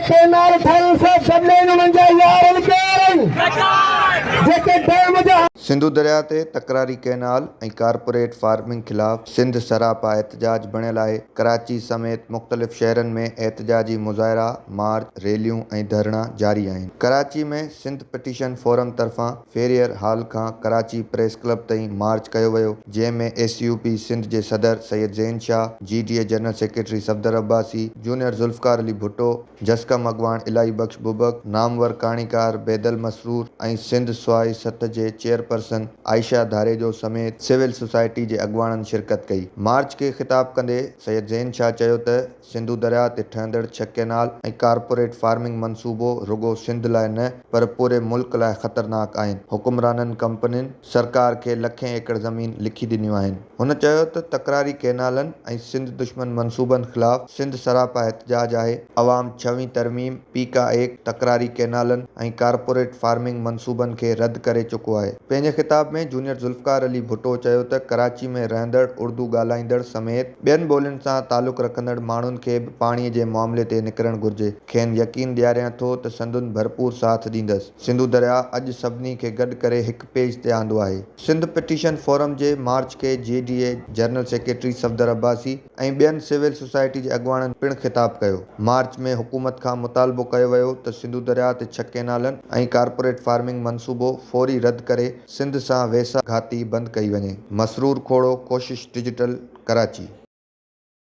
Canal ٺاهڻ سان گڏ آهن انهن جا يار آهن ڪير آهن جيڪي ڊيم جا. سنڌو درياء تي تڪراري ڪئنال ۽ ڪارپوريٽ فارمنگ خلاف سنڌ سراپا احتجاج بڻيل آهي، ڪراچي سميت مختلف شهرن ۾ احتجاجي مظاهرا، مارچ، ريليون ۽ ڌرڻا جاري آهن. ڪراچي ۾ سنڌ پٽيشن فورم طرفان فيريئر هال کان ڪراچي پريس ڪلب تائين مارچ ڪيو ويو، جنهن ۾ ايس يو پي سنڌ جي صدر Syed Zain Shah, G D A general secretary Safdar Abbasi, junior Zulfiqar Ali Bhutto, جسقم اڳواڻ الاهي بخش بوبڪ، نامور ڪهاڻيڪار بيدل مسرور ۽ سنڌ سهائي سٿ جي چيئرپرسن عائشه ڌاريجو سميت سول سوسائٽي جي اڳواڻن شرڪت ڪئي. مارچ کي خطاب ڪندي سيد زين شاهه چيو ته سنڌو درياهه تي ٺهندڙ ڇهه ڪئنال ۽ ڪارپوريٽ فارمنگ منصوبو رڳو سنڌ لاء نه پر پوري ملڪ لاء خطرناڪ آهن، حڪمرانن ڪمپنين سرڪار کي لکين ايڪڙ زمين لکي ڏنيون آهن. هن چيو ته تڪراري ڪئنالن ۽ سنڌ دشمن منصوبن خلاف سنڌ سراپا احتجاج آهي، عوام ڇهوين ترميم، پيڪا ايڪٽ، تڪراري ڪئنالن ۽ ڪارپوريٽ فارمنگ منصوبن کي رد ڪري چڪو آهي. پنهنجي خطاب ۾ جونيئر ذوالفقار علي ڀٽو چيو ته ڪراچي ۾ رهندڙ اردو ڳالهائيندڙ سميت ٻين ٻولين سان تعلق رکندڙ ماڻهن کي به پاڻي جي معاملي تي نڪرڻ گهرجي، کين يقين ڏياريان ٿو ته سندن ڀرپور ساٿ ڏيندس، سنڌو درياء اڄ سڀني کي گڏ ڪري هڪ پيج تي آندو آهي. سنڌ پٽيشن فورم جي مارچ کي G D A general secretary Safdar Abbasi ۽ ٻين سول سوسائٽي جي اڳواڻن پڻ خطاب ڪيو. مارچ ۾ حڪومت کان مطالبو ڪيو ويو ته سنڌو درياء تي ڇهه ڪئنالن ۽ ڪارپوريٽ فارمنگ منصوبو فوري رد ڪري سنڌ سان ويساهه گهاتي بند ڪئي وڃي. مسرور کوڙو، ڪوشش ڊجيٽل، ڪراچي.